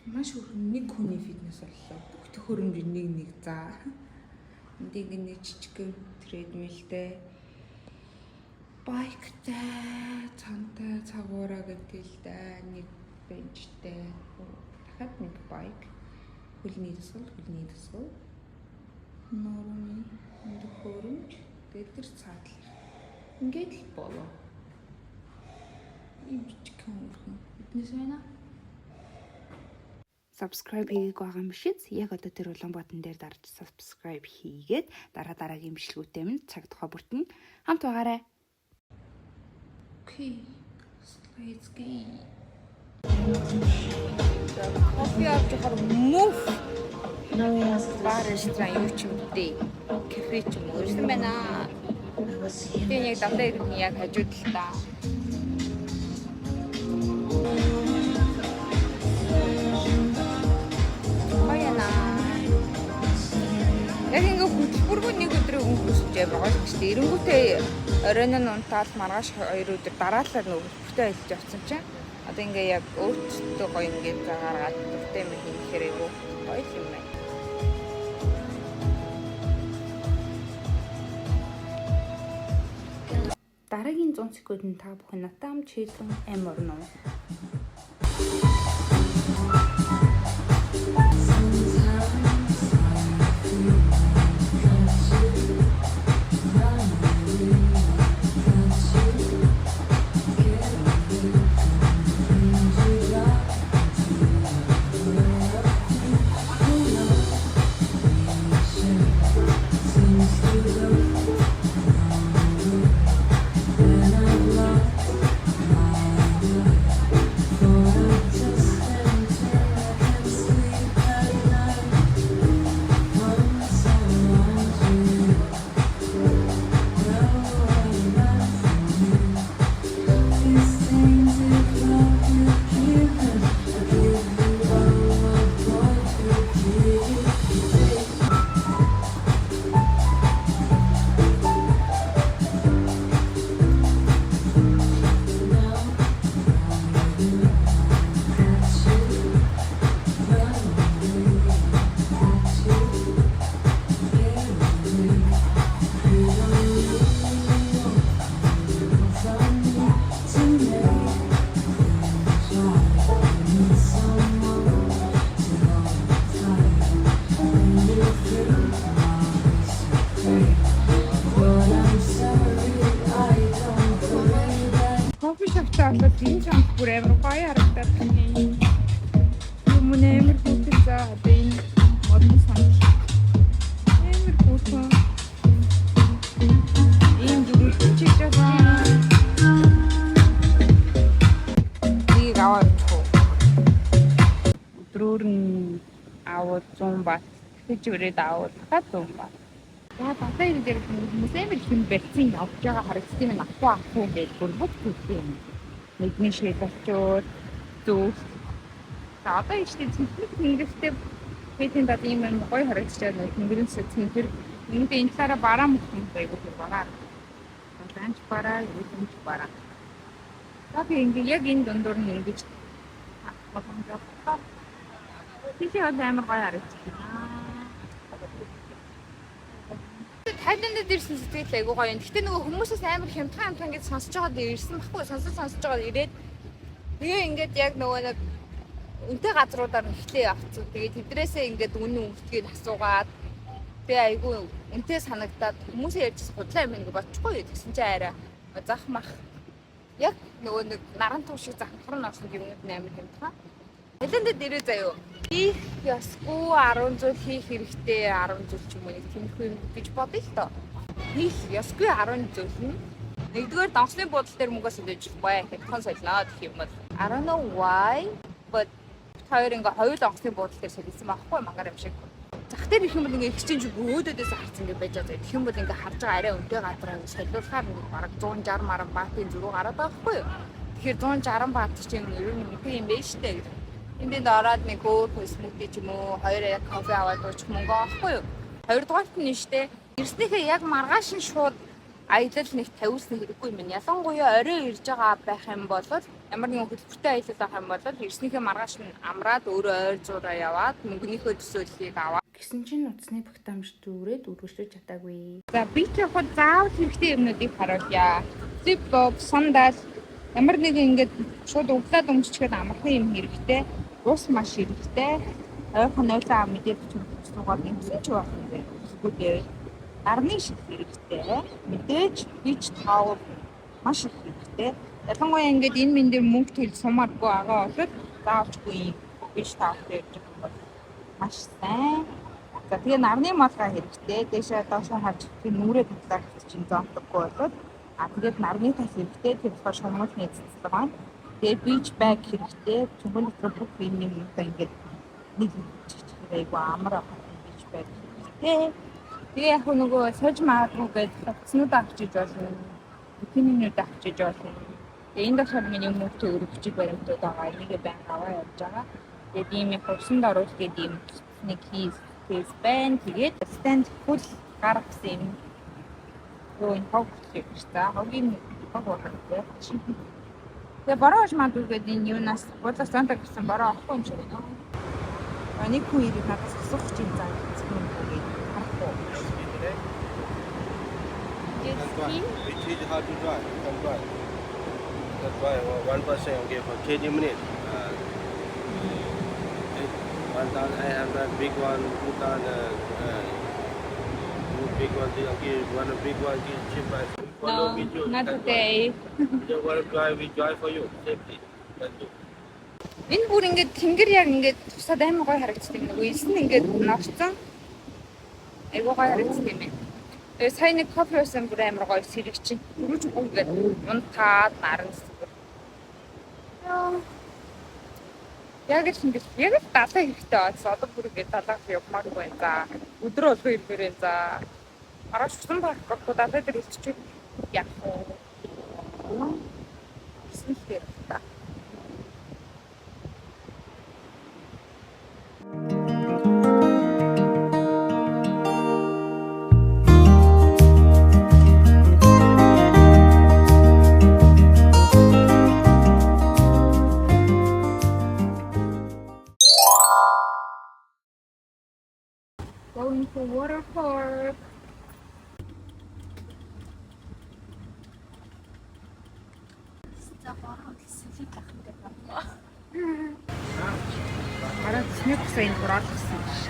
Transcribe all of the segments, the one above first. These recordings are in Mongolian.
Маш өөр нэг хүний фитнес боллоо. Бүх төхөөрөмж нэг нэг заа. Энд ингэ нэг жижигхэн treadmill тэй, bike тай, цантай, цагаараа гэдэг л да, нэг bench тэй. Дахиад нэг bike. Хөлний дасгал, хөлний дасгал. Нурууны төхөөрөмж. Тэгээд тэр цаатлах. Ингээд л болоо. Ийм жижигхэн өрхөн. Биднээс байна. Subscribe хийгээг байгаа юм биш үү? Яг одоо тэр улаан button дээр дарж subscribe хийгээд дараа дараагийн бичлэгүүдтэй минь цаг тухай бүртэн хамт байгаарай. Okay. Let's go. Кофе авч явахаар мөв бар, ресторан юу ч юм дээ. Кафе ч юм уу ирсэн байна. Тэгээ яг дандаа ирэх яг хажууд л та. Гоёна. Яг ингээ хөтөлбөргүй нэг өдрийг өнгөрөөсөж байгаа гоё шүү дээ. Эренгүүтээ оройн нь унтаал, маргааш 2 өдөр дараалал нөгөө хөтөлбөртэй ажиллаж явсан чинь одоо ингээ яг өөртөө гоё ингээ гаргаад дуртай юм хийхээр айгу гоё юм байна. Дараагийн 100 секундэд та бүхэн надтай хамт шийдлэн амь орно уу? Coffee shop тай болоод энэ чамд бүр амар гоё харагдаад байна. Юм амар хүүхэн, за одоо энэ модон сандал амар хүүхэн. Ийм зүрхчиж байна. Нэг аваад очих уу? Өдрөөр нь авал 100 бат. Тэгэж өрөөд авал дахиад 100 бат. За, бата энэ дээр хүмүүс амар их юм барьсан явж байгаа харагдсан юм, авах уу, авах уу гэж бүр бүх төрлийн юм. Нэгний шийдэлчүүд зүг. За, одоо ийшээ цэнхэр тэнгэртэй хэдийн дад ийм юм гоё харагдчихад байна. Тэнгэрийн цэнхэр. Энд энэ талаараа бараа мөх юм айгуу тэр бараа. Ланч бараа, юунч бараа. За, би ингээ яг энэ дундуур нь ингэж боломж авах. Тийшээ бол амар гоё харагдчихлаа. Тайландд ирсэн сэтгэл айгуу гоё юм. Гэтэ нөгөө хүмүүсээс амар хямдхан хямдхан гэж сонсож байгаад ирсэн байхгүй. Сонсож сонсож байгаад ирээд тэгээ ингээд яг нөгөө нэг үнэтэй газруудаар нь эхлээ явцсан. Тэгээ тэдрээсээ ингээд үнэн үнэтгийг асуугаад тэгээ айгуу үнэтэй санагдаад хүмүүсээ ярьж худлаа юм ингээд бодчихгүй. Тэгсэн чинь арай зах мах яг нөгөө нэг наран туу шиг захмахар нь орсон юмнууд нь амар хямдхан. Тайландд ирээ заяо. Хийх ёсгүй 10 зүйл, хийх хэрэгтэй 10 зүйл ч юм уу, нэг тиймэрхүү юм гэж бодъё л доо. Хийх ёсгүй 10 зүйл нь нэгдүгээр, онгоцны буудлын дээр мөнгө солиож болохгүй. Хямдхан солино гэх юм бол I don't know why, but хоёр ингээ хоёул онгоцны буудлын дээр солисон байхгүй, мангар юм шиг. Зах дээр ирэх юм бол ингээ exchange өөдөөдөөс харсан ингээ байж байгаа. Тэгэх юм бол ингээ харж байгаа арай үнэтэй газар ингээ солиулахаар ингээ бараг 160 маран батын зөрүү гараад байгаа байхгүй юу? Тэгэхээр 160 бат чинь ер нь үнэтэй юм байна штэ гэж. Энд ороод нэг өөр smoothie ч юм уу, хоёр яг кофе аваад уучих мөнгө авахгүй юу? Хоёрдугаарт нь штэ. Ирснийхээ яг маргааш нь шууд аялал нэг тавиулсан хэрэггүй юм байна. Ялангуяа орой ирж байгаа байх юм бол Ямар нэгэн хөтөлбөртэй аялал авах юм бол ирснийхээ маргааш нь амраад өөрөө ойр зуураа яваад мөнгөнийхөө төсөөллийг аваад. Гэсэн чинь утасны багтаамж дүүрээд үргэлжлүүлж чадаагүй. За, beach явахад заавал хэрэгтэй юмнуудыг харуулъя. Flip flop, сандал, ямар нэгэн ингээд шууд углаад өмсчихэд амархан юм хэрэгтэй. Ус маш хэрэгтэй. Ойрхон 0 мэдээд суугаад юмсан ч байх юм байна. Үсгүй дээр нарны шил хэрэгтэй. Мэдээж beach towel маш их хэрэгтэй. Ялангуяа ингээд энэ мэн дээр мөнгө төлж сумааргүй байгаа бол заавчгүй юм beach towel дээр явж байгаа бол маш сайн. За, тэгээ нарны малгай хэрэгтэй. Дээшээ доошоо харж тэр нүрээ татлаа чинь зоомдоггүй болоод, тэгээд нарны тас хэрэгтэй. Тэр болохоор шумуулны цэцлэг байна. Тэгээд beach bag хэрэгтэй. Чүмбэн дотор бүх юм юмтай ингээд нэг чичих айгу амар авах beach bag хэрэгтэй. Тэгээ яг нөгөө сольж магадгүй гэж хувцснуудаа авчиж болно. Бикининүүд авчиж болно. Тэгээ энд болохоор миний мөнгө төгрөг, бичиг баримтууд байгаа. Энийг байнга аваа явж байгаа. Тэгээд ийм их хувцсанд оруулах гэдэг ийм нэг case байна. Тэгээд stand full гар гэсэн юм юу, энэ хог гэж та хогийн хог байна. Тэгээ бороо ууж магадгүй гэдэг энэ юунаас буудлаас Санта гэсэн бороо авахгүй юм шиг байна. Нэг хүн ирээд надаас асуух чинь заа гэсэн юм уу гэж харахгүй. Can drive. We teach how to drive. You can drive. You can drive one person, okay, for 30 minutes. 1,800 big one, 2,000, two big one, okay, one big one, give cheap price. Follow No, with you. not Can drive. today. You don't want to drive, we drive for you. Safety. Thank you. Энэ бүр ингээд тэнгэр яг ингээд тусаад амар гоё харагддаг юм. Нөгөө элс нь ингээд ногцсон. Айгуу гоё харагддаг юм байна. Тэгээ сая нэг кофе уусан, бүр амар гоё сэрэг чинь. Дөрвж бүр ингээд унтаад наран зүгээр. Яа. Яг л ингээд яг л далай хэрэгтэй байсан. Одоо бүр ингээд далайг явмааргүй байна. За, өдрөө болгоо ирмээр байна. За. Маргааш усан парк далай дээр үлдчих яах вэ? Ирсэн л дээр та. Going to water park. За, бороо сэлийг авах юм байна. Араа цэсний бусаа энэ хураалгасан биш.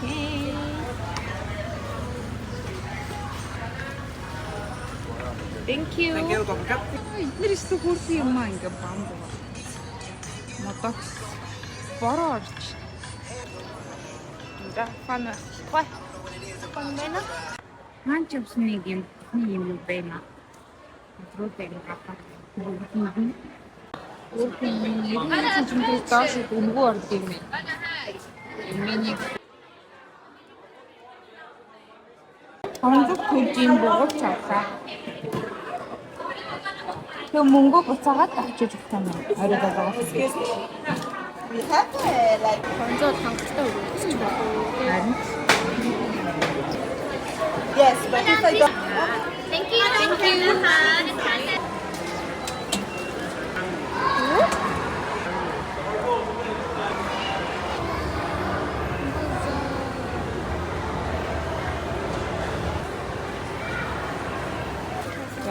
Hey. Thank you. Thank you. Эднэр ихсэн хөөрхөн юм аа, ингээ бамбу. Модокс. Бороо орч. За, fun байх. Fun байна. Маань ч явсан нэг юм нэг юм байна. Өдрүүд ингэ гапаа. Өөрхөн 90 см доош өнгөө орд юм байна. Миний 500 төгрөгийн бугуул авлаа. Тэгээ мөнгө буцаагаад авчиж өгөх юм байна. Орой долоогоос. We have like Бонзоо хангалттай өгөөч байна. Харин Yes, but if I don't Thank you. Thank you.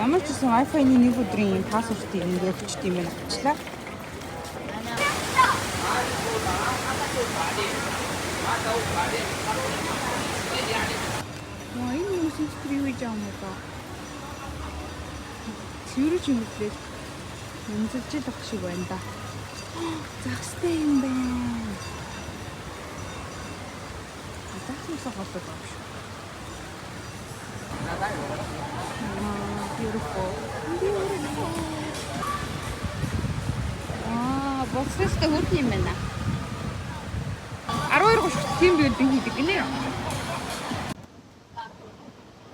Ямар ч гэсэн Wi-Fi-ны нэг өдрийн password ыг ингэ өгчт юм байна, авчлаа. Маа, энэ хүмүүс энэ дотор юу хийж байгаа юм бэ? Цэвэрж юмлээ. Янзалж л ах шиг байна да. Загстай юм байна. Загснасаа холдоод байгаа юм шүү. Аа, beautiful. Beautiful. Аа, боцсостой хөөрхөн юм байна. 12:30 team building хийдэг гинэ.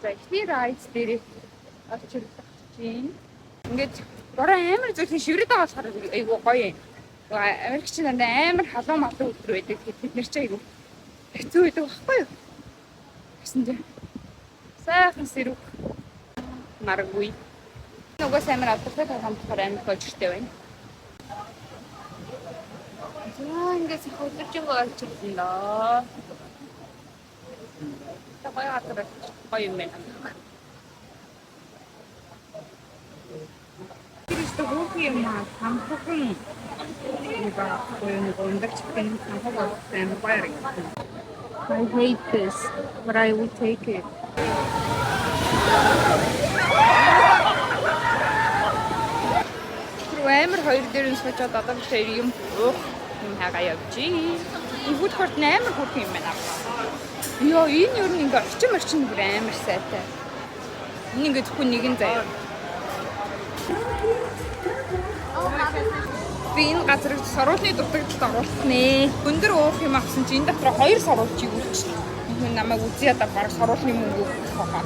За, эхний rides дээр очирлох чинь. Ингээд бороо амар зөвхөн шиврээд байгаа болохоор айгуу гоё юм. Америк чинь дандаа амар халуун малын өдөр байдаг. Тэд нар чи айгуу хэцүү байдаг байхгүй юу? Гэсэн чинь сайхан сэрүүх наргүй. нь угаасаа амар алдартай тоглоом болохоор амар гожигтэй байна. За, ингээд сайхан өдөржингөө олчихсан доо. Та гоё газар гоё юм байна. Тэр ихтэй хөөрхөн юм аа. Тамхаган нэг гоё нэг ундагч гэн тамхаг амар гоё харагдсан. I hate this, but I will take it. Тэр амар хоёр дээр нь суучаад одоо бид хоёр юм уух юм хагаа явжээ. Энэ food court нь амар хөөрхөн юм байна. Йоо, энэ ер нь ингээ орчин орчин бүр амар сайтай. Энэ ингээ зөвхөн нэгэн заяа. Би энэ газрыг сурвалжны дутагдалд оруулсан ээ. Өндөр уух юм авсан чи энэ дотор хоёр сурвалжийг үлдчихлээ. Хүн намайг үзье ядаа баг сурвалжны мөнгө өгөх байхаа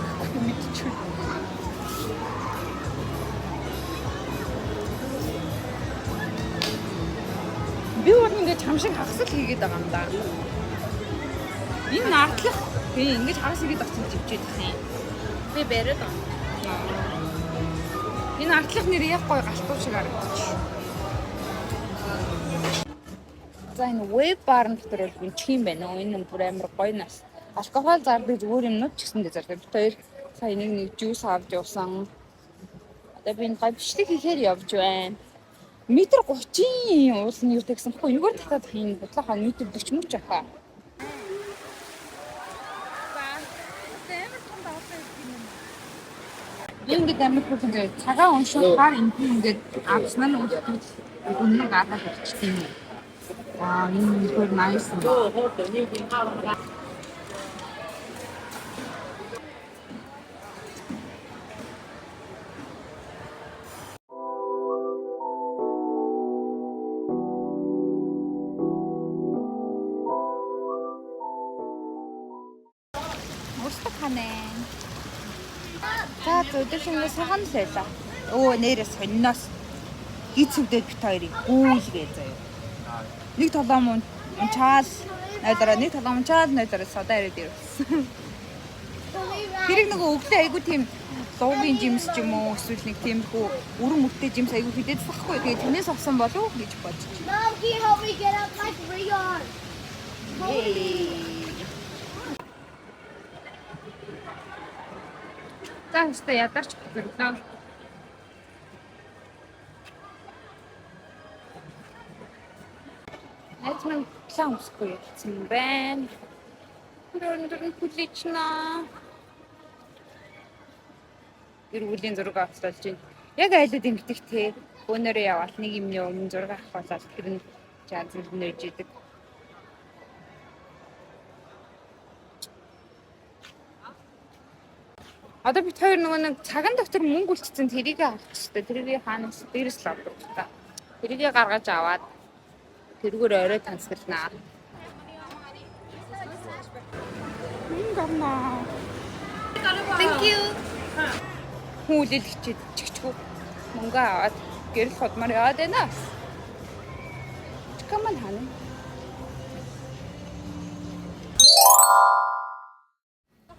мэдчихв. Би бол ингээд чам шиг хагас л хийгээд байгаа юм да. Энэ наардлах тий ингэж хагас хийгээд авсан чивчээд их юм. Би бариад байгаа. Энэ артлах нэр яг гоё галтуу шиг харагдчих. За, энэ wave bar дотор бол гүнчих юм байна уу? Энэ бүр амар гоё нас. Алкогол зардаг зүгээр юмнууд ч гэсэндээ зардаг. Бид хоёр сая нэг нэг juice авч явсан. Одоо би энэ гоё бичлэг хийхээр явж байна. Метр 30 уулын юу тэгсэн баггүй. Юугаар татаад хийн бодлохоо метр 40 мөч ахаа. Ингээд амар бүр ингээд цагаан уншуулахаар энэ ингээд авсан нь үлдвэл өмнө гараад ирчихсэн юм. Вау, энэ үнэхээр nice юм байна. Мурстаг ханаа. За, өдөр шингээ сайхан л байлаа. Өө, нэрээ сонноос гиз өвдөд бит хоёрыг гүйлгээ заяа. Нэг толоом унчаал найдараа, нэг толоом унчаал найдараа содаа ирээд ирсэн. Тэрийг нөгөө өглөө айгу тийм луугийн жимс ч юм уу эсвэл нэг тиймэрхүү өрөн мөртэй жимс айгу хидэд байхгүй. Тэгээ тэрнээс авсан болов уу гэж бодож. Mom, can you help me get up my 3 arms? Holy. За, өстой ядарч хөрлөө. Найз минь план үсгүй явцсан юм байна. Тэр өндөр нь хүлээчнэ. Гэр бүлийн зураг авах болж байна. Яг айлууд ингэдэг те. Бөөнөрөө яваал нэг юмны өмнө зураг авах болоод тэр нь жаа зүрх нэж идэг. Одоо бид хоёр нөгөө нэг цаган дотор мөнгө үлдсэн тэрийг авах хэрэгтэй. Тэрийг хаанаас дээрээс л авах та. Тэрийг гаргаж аваад тэрүүгээр орой тансагланаа. Мөнгө авнаа. Thank you. Хүн үлээлгчээд чигчгүй мөнгө аваад гэрэл худмаар яваад байна. Чикаман хана.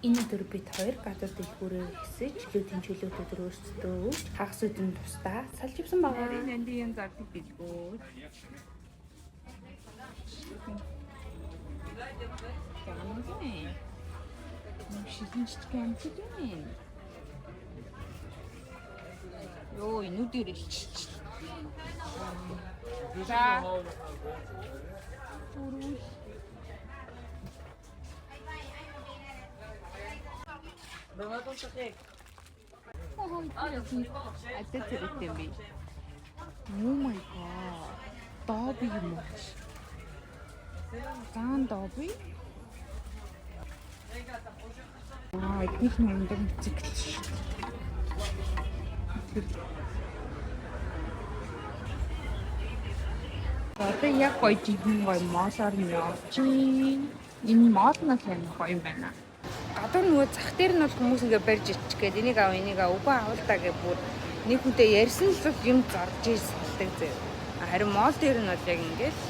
Энэ өдөр бид хоёр гадуур дэлгүүрээр хэсэж, чөлөөтийн чөлөөт өдөр өөрсдөө өгч, хагас үдэн тусдаа салж явсан байгаа. Нанди юм зардаг дэлгүүр. Ямар юм шилэн жижиг амтд юм. Йоо, нүдээр илчилж. За. Бүрүүл. Адэ тэрэгтэй юм би. Oh my god. Добби юм уу? Заан добби. Аа, эднийх нь өндөр мотоцикл шүү дээ. Одоо яг гоё жинхэнэ гоё mall оор нь явж байна. Энэ mall нь л амар гоё юм байна. Гадуур нөгөө зах дээр нь бол хүмүүс ингээ барьж иччих гээд энийг ав, энийг ав, үгүй авал та гэж бүр нэг хүнтэй ярьсан л бол юм зарж иж салдаг зөө. Харин mall дээр нь бол яг ингээл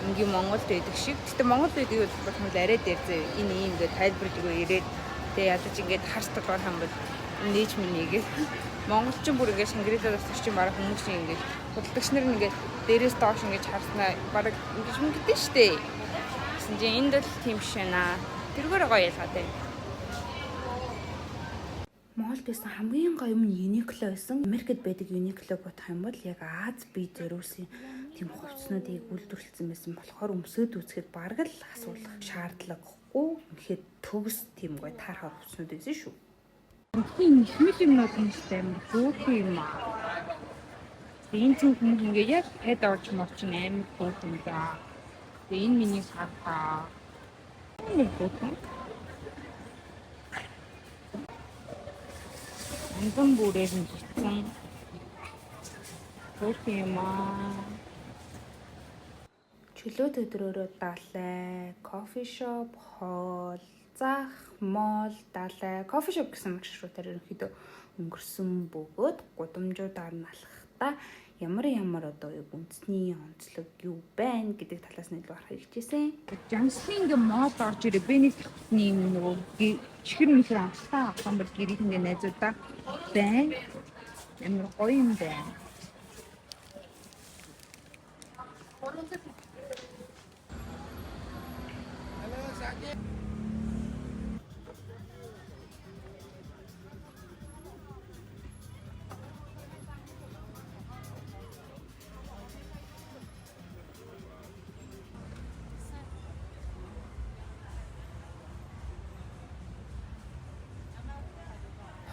ингийн Монголд байдаг шиг. Гэтэ Монголд байдаг бол бол арай дээр зөө. Энэ ийм ингээд тайлбарж өгөө ирээд тэгээ ядаж ингээд харс толгоор хамбал Нээж мэнийгээ. Монголчин бүр ингээд Шангрилад бас чинь бараг хүмүүс чинь ингээд худалдагч нар ингээд дээрээс доош ингээд харснаа бараг ингэж мөнгөдөн штэ. Гэсэн чинь энд бол тийм биш байна. Тэргээр гоё ялгаатай. Монголд байсан хамгийн гоё юм нь Uniqlo байсан. Америкт байдаг Uniqlo бодох юм бол яг Аз бие зориулсан тийм хувцснуудыг үйлдвэрлэсэн байсан болохоор өмсөөд үзэхэд бараг л асуулах шаардлагагүй. Үнэхээр төгс тийм гоё таархаар хувцснууд байсан шүү. Тийм ихмэл юмнууд юм шүү дээ. Амар зөөхөн юм аа. Тэгээ энэ цүнх мөнх ингээ яг пэд орч морч амар зөөхөн за. Тэгээ энэ миний сархаа. Амар зөөхөн. Андан бүрээр нь битсэн. Зөөхөн юм аа. Чөлөөт өдрөөрөө далай, coffee shop, хоол, зах, mall, далай, coffee shop гэсэн маршрутаар ерөнхийдөө өнгөрсөн бөгөөд гудамжуудаар нь алхахдаа ямар ямар одоо яг үндэсний онцлог юу байна гэдэг талаас нь илүү харахыг хичээсэн. Жамслын ингээ mall орж ирээ. Би нэг давхтны юм нөгөө чихэр мэхэр амттай авах юм бол гэрийг ингээ найзуудаа байна. Амар гоё юм байна.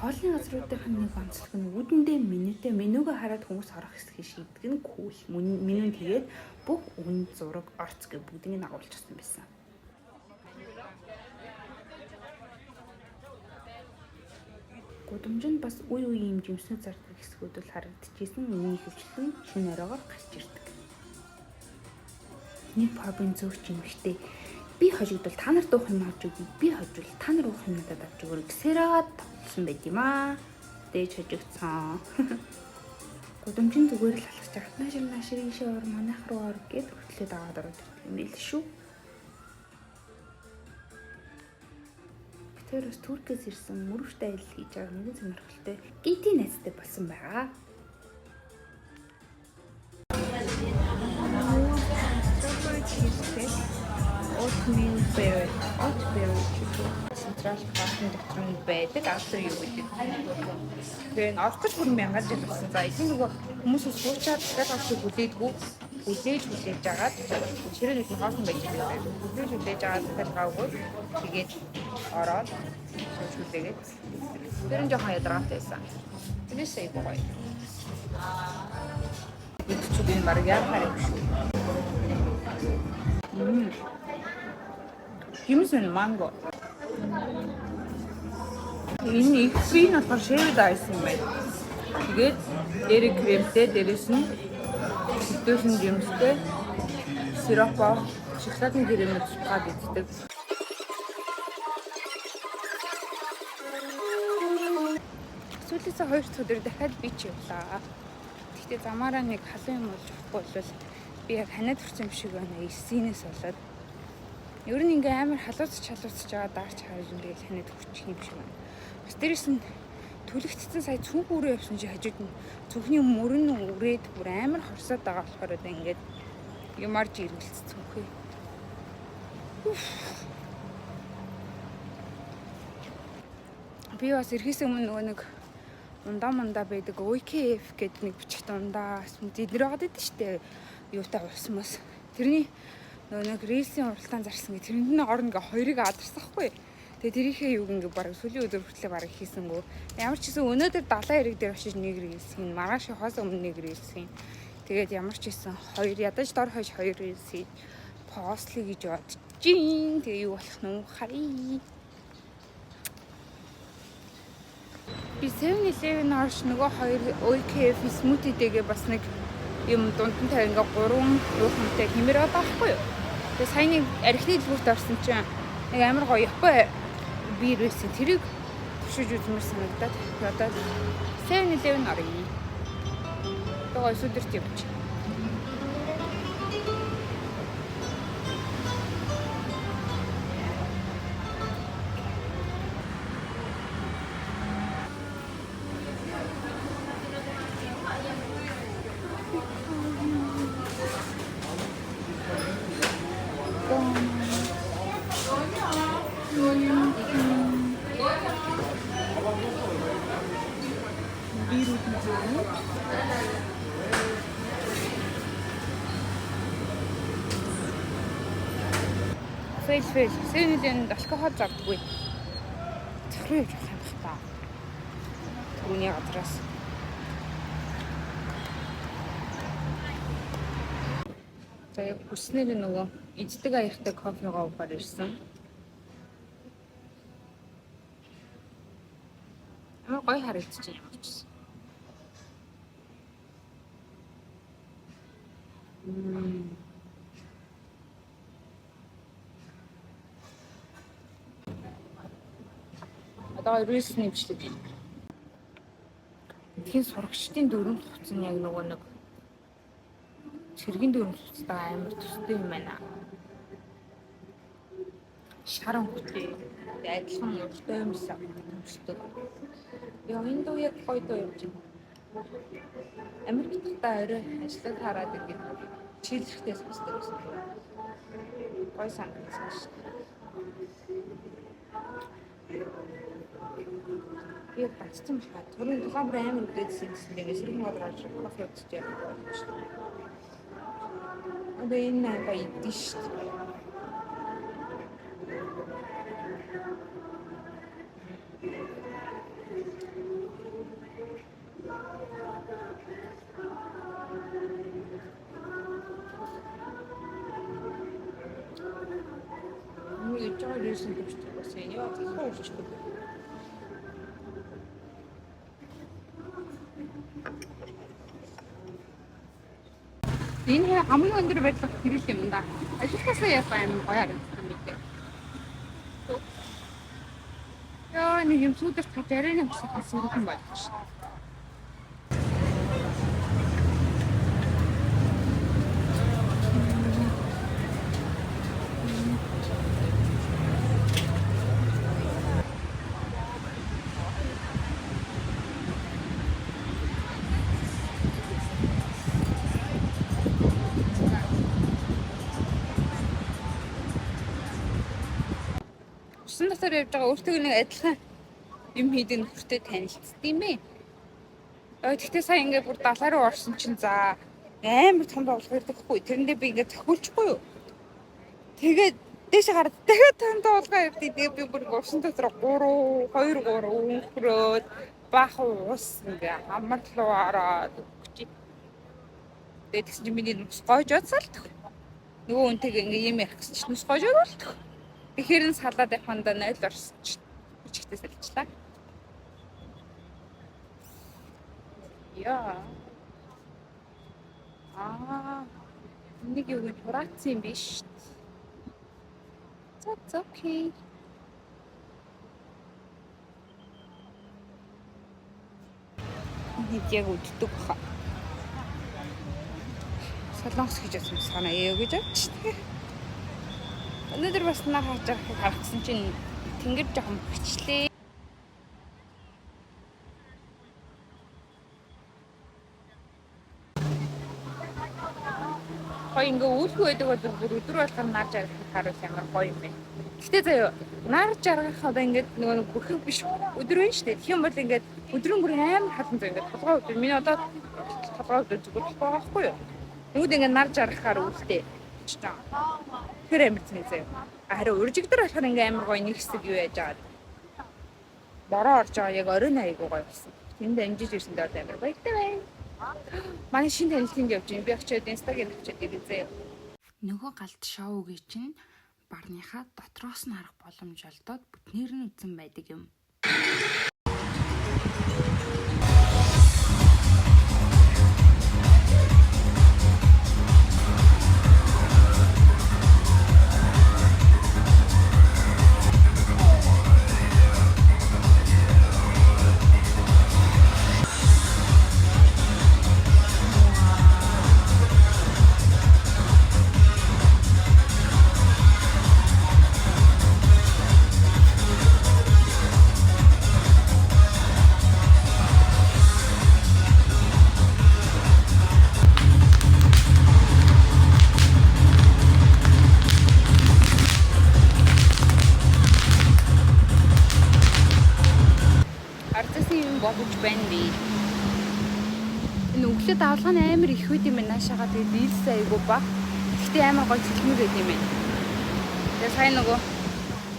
Хоолны газруудынх нь нэг онцлог нь үүдэндээ менютэй менюгээ хараад хүмүүс орох хэсгийг шийддэг нь cool. Менюнд тэгээд бүх үн зураг орц гэх бүгдийг нь агуулчихсан байсан. Гудамжинд бас үе үеийн юм жимснүүд зардаг хэсгүүд бол харагдчихсэн. Миний хөвчлэн шөнө оройгоор гарч ирдэг. Нэг pub-ын зөөгч эмэгтэй би хожигдвол та нарт уух юм авч өгье. Би хожвол та нар уух юм надад авч өгөөрэй гэсээр агаад тоглосон байт юм аа. Дээж хожигдсон. Гудамжин зүгээр л алхаж байгаа. Наашир наашир ийшээ ор манайх руу ор гэд хөтлөөд аваад ороод ирдэг юм байл шүү. Тэр бас Туркээс ирсэн мөрөвчтэй аялал хийж байгаа нэгэн сонирхолтой гинтийн найзтай болсон байгаа. Strawberry cheesecake, oatmeal berry, oat berry чип. Central Park-ын дотор нь байдаг Arthur юу гэдэг. Тэгээ энэ орох гэж бүр мянган жил болсон. За эцэг нөгөө хүмүүс суучаад дахиад авчих хүлээдгүй хүлээж хүлээж агаад ширээ нэг хоосон байж байгаа. Хүлээж хүлээж агаад дахиад гавгүй. Тэгээд ороод сууж хүлээгээд. Тэр нь жоохон ядаргаатай байсан. Тэрнээс айгүй гоё. Идчихүүд энэ баг яахаар юм шүү. Жимс нь манго. Энэ их би нь болохоор shaved ice юм байна. Тэгээд дээрээ кремтэй, дээрээс нь дээрээс нь жимстэй, сиропо, шоколадны кремээр цутгаад иддэг. Сүүлээсээ 2 дахь өдөр дахиад би ч явлаа. Гэхдээ замаараа нэг халуун юм болж явахгүй бол би яг ханиад хүрсэн юм шиг байна. Ирсэнээс болоод ер нь ингээ амар халууцч халууцч байгаа даарч харж ингээл ханиад хүрчих юм шиг байна. Бас дээрэс нь түлэгдсэн сая цүнх өрөө явсан чи хажууд нь цүнхний мөрөн үрээд бүр амар хорсоод байгаа болохоор одоо ингээд юмар жиргэлц цүнхээ. Би бас ирэхээс өмнө нөгөө нэг ундаа мундаа байдаг OKF гэдэг нэг бичгт ундаа эднэр байгаад байдсан шүү дээ. Юутай усмас. Тэрний нөгөө нэг рельсийн уралдаан зарсан гэ тэрэнд нь орно гэ хоёрыг адарсан хгүй. Тэгээ тэрийнхээ юг ингээ баг сүүлийн өдөр хүртлээ баг хийсэнгүү. Ямар ч гэсэн өнөөдөр далайн эрэг дээр очиж нэг рельс хийн. Маргааш явахаас өмнө нэг рельс хийн. Тэгээд ямар ч гэсэн хоёр ядаж дор хойш хоёр рельс хийж постлё гэж бодож чинь. Тэгээ юу болох нь харъя. Би 7-Eleven орш нөгөө хоёр OKF smoothie-тэйгээ бас нэг юм дунд нь тавь ингээ гурван юухантай хэмээр байгаа байхгүй юу. Тэгээ сая нэг архины дэлгүүрт орсон чинь нэг амар гоё Япон beer байсан. Тэрийг туршиж үзмээр санагдаад тэгээ одоо 7-Eleven оръё. Тэгээ сүдэрт явчих. Fail fail. 7-Eleven-д алкогол зардаггүй. Цах руу явж авах юм бах та. Түүний газраас. За, яг хүснээр нөгөө иддэг аягтай кофегоо уухаар ирсэн. Амар гоё харагдчих юм очсон. Одоо reels нэмжлэг. Дэлхийн сурагчдын дүрм хувцас нь яг нөгөө нэг цэргийн дүрм хувцастайгаа амар төстэй юм байна. Шар өнгөтэй. Адилхан уртай юмсан өмсдөг. Яа, энэ дуу яг гоё дуу юм чинь. Америк та орой ажиллаг хараад ингээд chill лэхтэй сонсдог гэсэн. Гоё санагдсан шүү дээ. Би бацсан баха. Түрүүн тухайн бүр амар үдээдсэн гэсэн дээ. Сэргэн газар орж кофе уучих явах болж шүү дээ. Одоо энэ аяга идэн шүү дээ. Нэг ижиж байгаа рейсэн төвчтэй бас энэ яа цахаа өрчдөг. Энэ хамгийн өндөр барилга тэрэл юм да. Ажиллахаасаа яасан амар гоё харагдсан юм бэ. Яа, нэг юм сүүдэр таж арай нэг сүүрхэн болж шин. Усан дотор явж байгаа өөртөө нэг адилхан юм хийдэг нөхөртэй танилцсан юм бэ. Гэхдээ сая ингээд бүр далай руу орсон чинь за амар том тоглох ирдэг хгүй. Тэрэндээ би ингээд зохиулчихгүй юу. Тэгээд дээш гараад дахиад том тоглох ирдэг. Тэгээд би бүр усан дотор 3 2 3 өнгөрөөд баахан ус ингээ амар руу ороод өгч. Тэгээд тэгсэн чинь миний нүс гойжоод салдах. Нөгөө үнтэйг ингээ юм ярих гэсэн чинь нүс гойжоод болтох. Тэгэхээр нь салаад явхандаа 0 орсон чинь бичгтээ салчлаа. Яа. Аа. Нэг юу гэж хураацсан юм биш. That's okay. Нэг яг үддэг баха. Солонгос гэж бодсон санаа юу гэж бодчих. Өнөөдөр бас нар харж байгааг харагдсан чинь тэнгэр жоохон бөчлээ. Гоё ингээ үүлгүй байдаг бол бүр өдөр болгон нар жаргахыг харуул ямар гоё юм бэ. Гэтэ заяа, нар жаргах одоо ингээд нөгөө нэг бүрхэг биш өдөр байна шүү дээ. Тэгэх юм бол ингээд өдрөн бүр амар халуун заяа, ингээд толгой өдөр. Миний одоо толгой өдөр зүгээр болох байгаа байхгүй юу? Нүд ингээд нар жаргахаар үүлтэй гэж байгаа. Тэр амар зэн заяа. Харин уржигдар болохоор ингээ амар гоё нэг хэсэг юу яаж байгаа. Бороо орж байгаа яг оройн аягүй гоё болсон. Тэнд амжиж ирсэн дээр амар баяртай байна. Манай шинэ танилцсан явж байна. Би очиод инстагийн тавьчаад ирээ заяа. Нөгөө галт шоугийн чинь барныхаа дотроос нь харах боломж олдоод бүтнээр нь үзсэн байдаг юм. Ардсан юм болгож байна би. Энэ өглөө давлгаа нь амар их үйд юм байна. Наашаага тэгээд дийлсэн айгу ба. Гэхдээ амар гоё цэлмэг байд юм байна. Тэгээ сайн нөгөө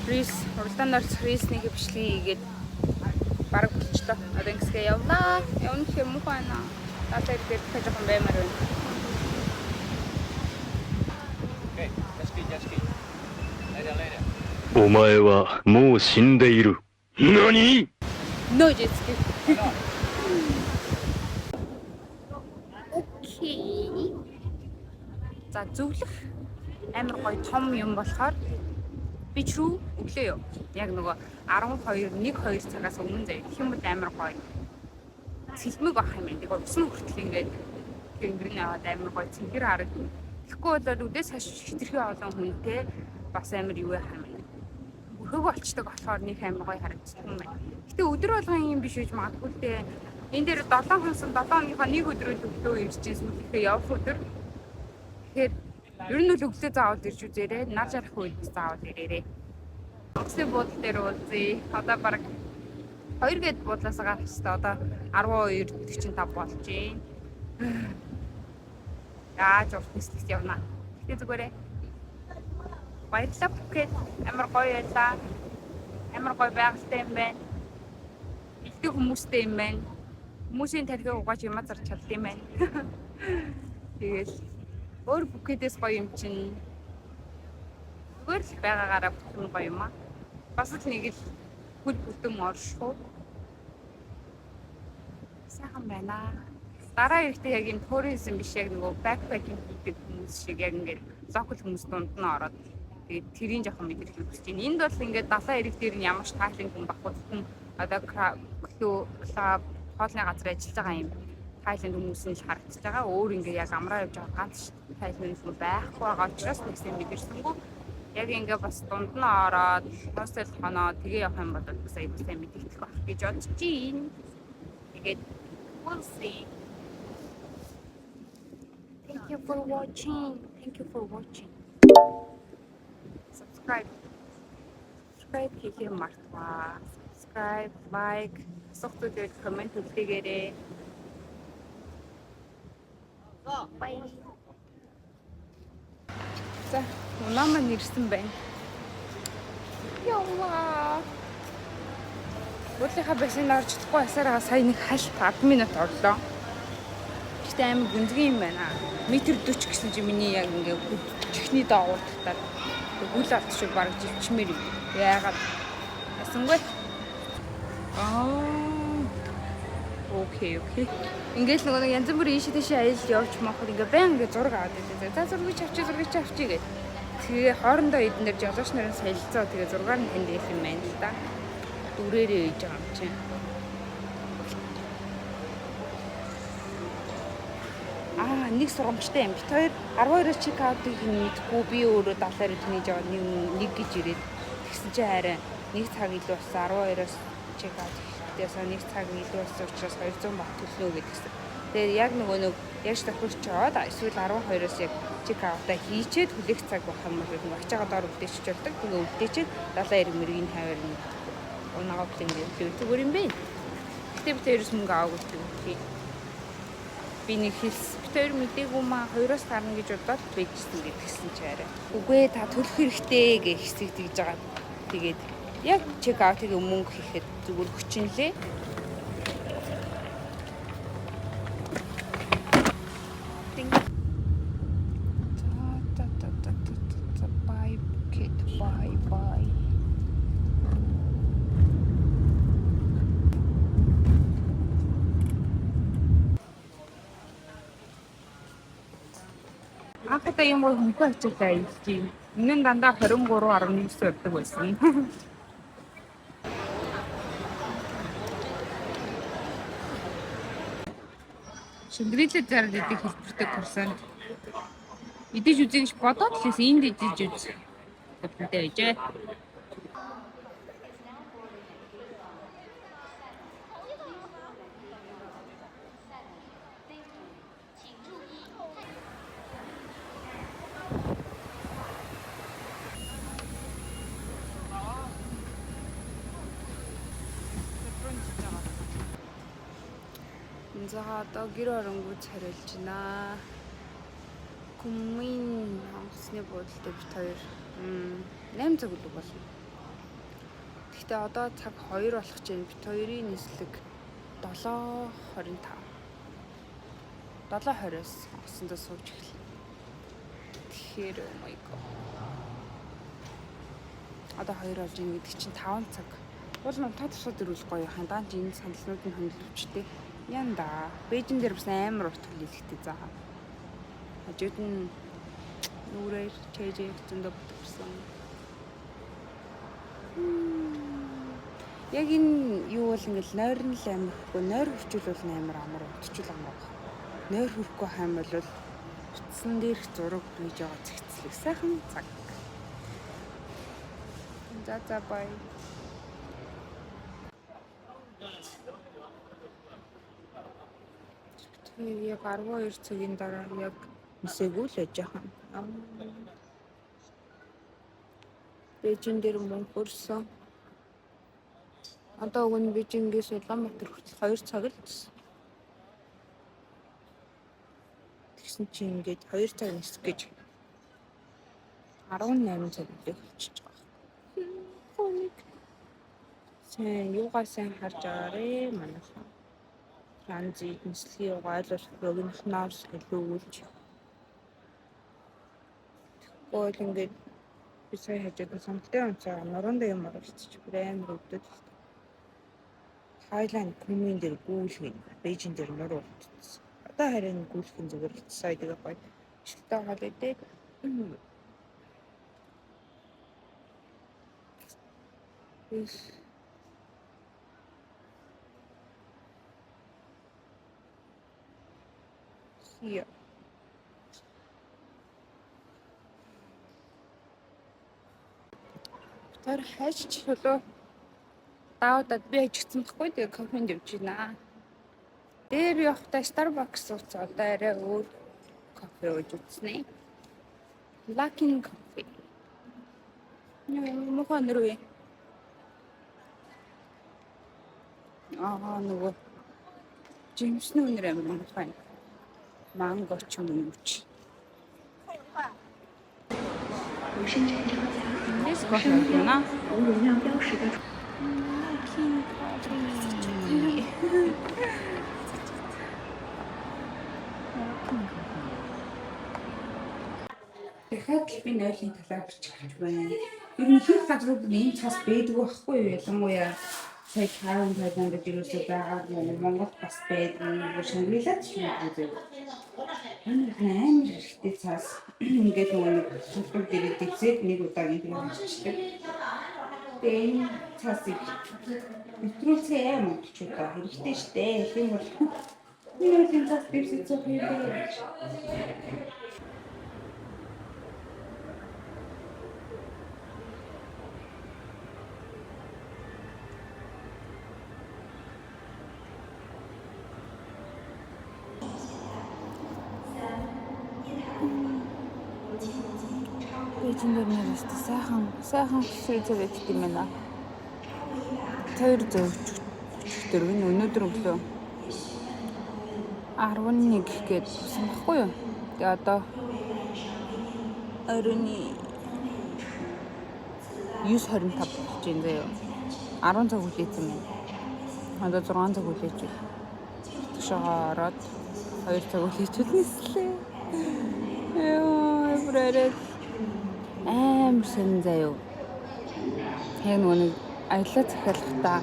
race уралдаанд оролцох race ний бичлэгийг хийгээд бараг болчлоо. Одоо ингэсгээ явлаа. Явна гэхээр муухай байна. Далайн эргээр дахиад жоохон баймаар байна. Okay, let's get, let's get. Later, later. お前はもう死んでいる。何 No jet ski. Okay. За, зөвлөх амар гоё том юм болохоор би ч рүү өглөө юу. Яг нөгөө 12 1 2 цагаас өмнө заяа. Тэгэх юм бол амар гоё. Цэлмэг байх юм байна. Тэгээ усан хүртэл ингээд тэнгэрний аваад амар гоё цэнгэр харагдана. Тэгэхгүй бол үдээс хойш хэтэрхий олон хүнтэй бас амар юу яах юм бэ? Бүрхэг болчдөг болохоор нэг амар гоё харагдчих юм байна. Гэтэ өдөр болгон юм биш гэж магадгүй л дээ. Энэ дээр 7 хонсон 7 хоногийнхоо нэг өдрөө өглөө ирж чинь сүүлийнхээ явах өдөр. Тэгэхээр ер нь л өглөө заавал ирж үзээрэй. Нар жарах үед заавал ирээрэй. Онгоцны буудлын дээр уулзъя. Одоо бараг 2 гээд буудлаас гарах хэрэгтэй. Одоо 12:45 болж байна. Яаж урт нислэгт явна. Гэтэ зүгээрээ. Баярлалаа, Пхукет. Амар гоё байлаа. Амар гоё байгальтай юм байна. Элдв хүмүүстэй юм байна. Хүмүүсийн тархийг угааж юмаа зарч чаддаг юм байна. Тэгэл өөр Пхукетээс гоё юм чинь зүгээр л байгаагаараа бүтэн гоё юм аа. Бас л нэг л хөл бүтэн оршихуй. Сайхан байна. Дараа ирэхдээ яг юм tourism биш, яг нөгөө backpacking хийдэг хүмүүс шиг яг ингээд local хүмүүс дунд нь ороод тэгээд тэрийн жоохон мэдрэх хүсэж байна. Энд бол ингээд далайн эрэг дээр нь ямар ч Тайланд хүн байхгүй, зөвхөн одоо club, хоолны газар ажиллаж байгаа юм Тайланд хүмүүс нь л харагдаж байгаа. Өөр ингээ яг амраа явж байгаа ганц Тайланд хүн байхгүй байгаа учраас нэг сайн мэдэрсэнгүү. Яг ингээ бас дунд нь ороод hostel хоноо тэгээ явах юм бол бас аягүй сайн мэдэгдэх байх гэж бодож байна. Тэгээд we'll see. Thank you for watching. Thank you for watching. Subscribe. Subscribe хийхээ мартваа. Subscribe, like, асуух зүйл байвал comment үлдээгээрэй. Bye. За, унаа маань ирсэн байна. Яваа. Буудлынхаа бассейнд орж чадахгүй асаараа сая нэг хальт 10 минут орлоо. Гэтэ амар гүнзгий юм байна. Метр 40 гэсэн чинь миний яг ингээ чихний доогуур татаад гүл алт шиг бараг живчмээр юм. Яагаад ясангүй? Аа. Okay. Ингээл нөгөө нэг янз бүрийн ийшээ тийшээ аялал явж махад ингээ байн ингээ зураг аваад байдаг. За, зургийг чи авчи, зургийг чи авчи гэж. Тэгээ хоорондоо эдэн дээр жолооч нарын солилцоо, тэгээ зургаар нь танд юм байна л да. Дүрээрээ үйж байгаа юм чинь. Аа, нэг сургамжтай юм. Бид хоёр 12-оос check out ыг мэдэхгүй, би өөрөө 72 тэнийж яваад нэг нэг гэж ирээд тэгсэн чинь харин нэг цаг илүү болсон, 12-оос check out хийхдээ нэг цаг илүү болсон учраас 200 бат төлнө гэдгсэн. Тэгээд яг нөгөө нэг яаж тохирчоод эсвэл 12-оос яг check out-а хийчээд хүлээх цаг байх юм бол нөгөө ачаагаа доор үлдээчих болдог. Тэгээ үлдээчээд далайн эрэг мэргийн хаваар нь унагаа plane дээр зүгээр юм бэ. Гэтэ бид хоёроос мөнгө аваагүй тийм. Би нэг хэлс, бид хоёр мдээгүй маа, хоёроос гарна гэж бодоод байжсэн гэдгсэн чи арай. Үгүй, та төлөх хэрэгтэй гэх хэсэг тэгж байгаа. Тэгээд яг check out ыг мөнгө хийхэд зүгээр хүчнэлээ. За за за за за, bye, Phuket, bye bye. Анх удаа юм гоё хөнгөн ачаалаа аялж байна. Өмнө нь дандаа 23.9 явдаг байсан. Шангрила зард идэх хэлбэртэй курсант идэж үзье гэж бодоод л байсан. Энд идэж үз. Тэвтэй байжээ. За, одоо гэр оронгууд царилж байна. Kunming онгоцны буудал дээр бид хоёр 8 цаг үлэг болно. Гэхдээ одоо цаг 2 болох чинь бид хоёрын нислэг 7:25. 7:20-оос онгоцондоо сууж эхэлнэ. Тэгэхээр oh my god. Одоо 2 болж ийн гэдэг чинь 5 цаг. Уул нь унтаа тусаад ирвэл гоё. Хандаан чи энэ сандалнууд нь хөндлөвчтэй. Янда. Бээжин дээр бас амар урт хүлээлгтэй заа. Хажууд нь нүрээр чэйжээ зөндөө бүтэрсэн. Яг энэ юу бол ингээл нойр нь л амар хөхгүй, нойр хөвчүүл бол амар амар унтчул амар. Нойр хөрөхгүй хайм бол утсан дээрх зураг хийж байгаа цэгцлэг сайхан цаг. За за бай. Тэр яг 12 цагийн дараа яг нисээгүй л байж байгаа юм. Бээжин дээр мөнгө өрсөн. Одоо уг нь Бээжингээс Улаанбаатар хүртэл 2 цаг л гэсэн. Тэгсэн чинь ингээд 2 цаг нисэх гэж 18 цаг үлээх болчихж байгаа. Хоног. Сайн юугаа сайн харж агаарэ манайхан. Транзит нислэгийн юугаа аль болох богинохноор илүүгүүлж. Тэгэхгүй бол ингээд би сая хажууд нь самттай унцаа нуруундаа юм оруулчих бүр амар өвдөд л. Тайланд Kunming дээр гүйлгэн, Бээжин дээр нуруу өвдсөн. Одоо харин гүйлхэн зүгээр л сая тэгээ гоё. Ишгэлтэй хоол идээд. Here. Тэр хайж чөлөө даавдад би ажигдсан байхгүй, тэгээ кофенд явж байна. Дээр явахдаа Starbucks ууц, одоо арай өөр кофе ууж үзнэ. Luckin Coffee. Яа, мохоо нэр вэ? Аа, нөгөө жимсний үнэр амар муухай. Манго ч юм уу ч. Эндээс кофе ууна. Luckin Coffee. Дахиад л би нойлын талаар бичих гэж байна. Ер нь ихэнх газрууд нь ийм цас байдгүй байхгүй юу? Ялангуяа сая Тайван, Таиланд гэж юусоо байгаагүй, Монголд бас байдгүй, Шангрилад ч юм уу. Энэ амар хэрэгтэй цаас. Ингээд нөгөө нэг төлбөр дээр дэвсээд нэг удаа ингэ хийчихдэг. Тэгээ энэ цаасыг нэвтрүүлсэн аим монголчуудаа хэрэгтэй штэ. Тийм бол энэ нойлын цаас дэвсэж суух юм бэ гэж. Бээжин дээр нэр өстө сайхан сайхан хүсэл байдаг юм байна. Хоёр зөөвч өчигдөр энэ өнөөдөр өглөө 11 гээд тусан баггүй юу? Тэгээ одоо оройн 9:25 болж байна заяа. 10 цаг хүлээсэн байна. Одоо 6 цаг хүлээж байна. Тушаага ороод 2 цаг хүлээж нислээ. Йоо, бүр арай амар сонин заяа. Яг нөгөө нэг аяллаа захиалгахдаа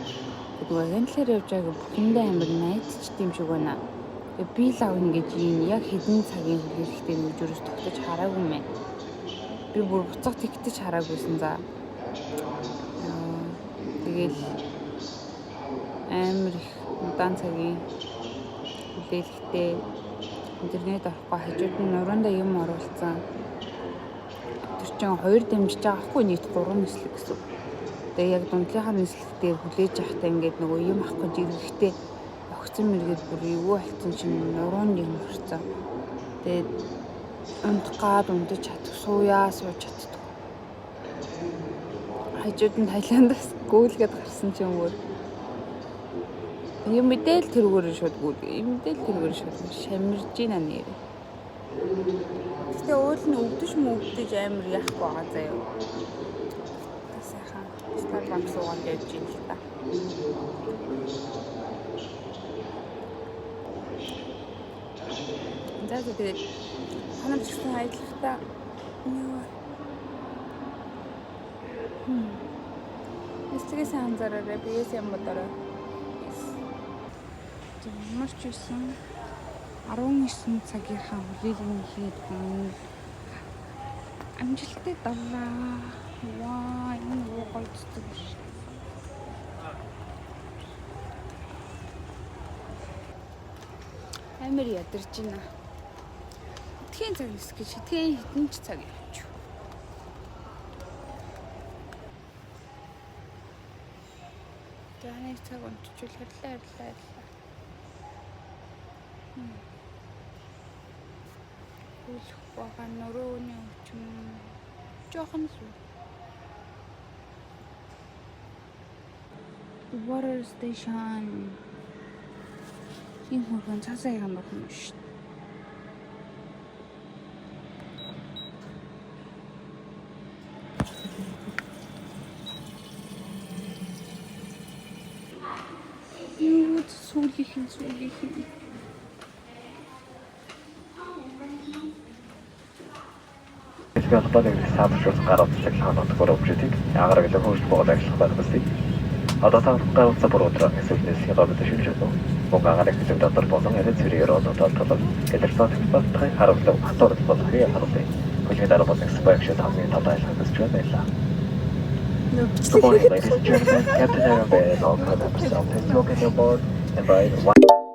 нөгөө агентлаар явж байгааг бүхэндээ амар найдчихдээ юм шиг байна. Тэгээ би лав ингэж ийм яг хэдэн цагийн хүлээлттэй нүж өрөөс тогтож хараагүй мэн. Би бүр буцах тэгтэж хараагүйсэн за. Тэгэл амар их удаан цагийн хүлээлттэй, интернет орохгүй, хажууд нь нуруундаа юм оруулсан. Тэр чинь хоёр дамжиж байгаа хгүй, нийт 3 нислэг гэсэн. Тэгээ яг дундлынхаа нислэг дээр хүлээж явахдаа ингээд нөгөө юм авах гэж ирэхдээ огцон мэргээд бүр эвгүй болцсон чинь нуруунд юм орцсон. Тэгээд унтах гад унтаж чадах, сууяа сууж чаддаг. Хажууд нь Таиландаас гүйлгээд гарсан чинь өөр юм мэдээл тэрүүгээр шууд гүйл. Юм мэдээл тэрүүгээр шууд шамирж гинэ нэр. Гэтэ уул нь өвдөж мөвдөж амар яахгүй байгаа заяа. Тэ сайхан Starbucks уугаад явж ин л та. За за, тэгээд ханамж гэсэн аялалтаа юу. Эстэйгээ сайн анзаараарай. Биеэ сайн бодоорой. Ямар ч байсан 19 цагийнхаа хүлээлгэний хийд амжилттай давлаа. Ваа, энэ юу гоё цэцэг биш. Амар ядарч байна. Хэдхэн цаг нисэх гэж, хэдхэн хэдэн ч цаг явчих. За, нэг цаг унтчихвал харлаа, харлаа, харлаа. Хүлэх байгаа нөрөөний өчм жоохон л. Water station. Энэ хөргөн цаасаа яхан байх юм шүү дээ. Юу сүүлийнх нь сүүлийнх нь. Дэлхийн холбооны саамжлуулах гар утсыг хаан нутгаар өвчтийг агаар аглан хөрж богод ажиллах байгууллагыг одоо та гар утсаа буруудраа эсвэл нэлсгийн гомдол шилжүүлж байна. Мөн агаарын хөлөг дотор болон ариун цэрэг орнуудад толон гэлэрсэн технологийн харуулга асуудал болохыг харуулъя. Хөлгийн дараа болон баягшид хамгийн тавтай ажиллах хүсэж байна, баярлалаа. Good morning, ladies and gentlemen. Captain Aaron Bear and all crew members of the welcome you aboard and by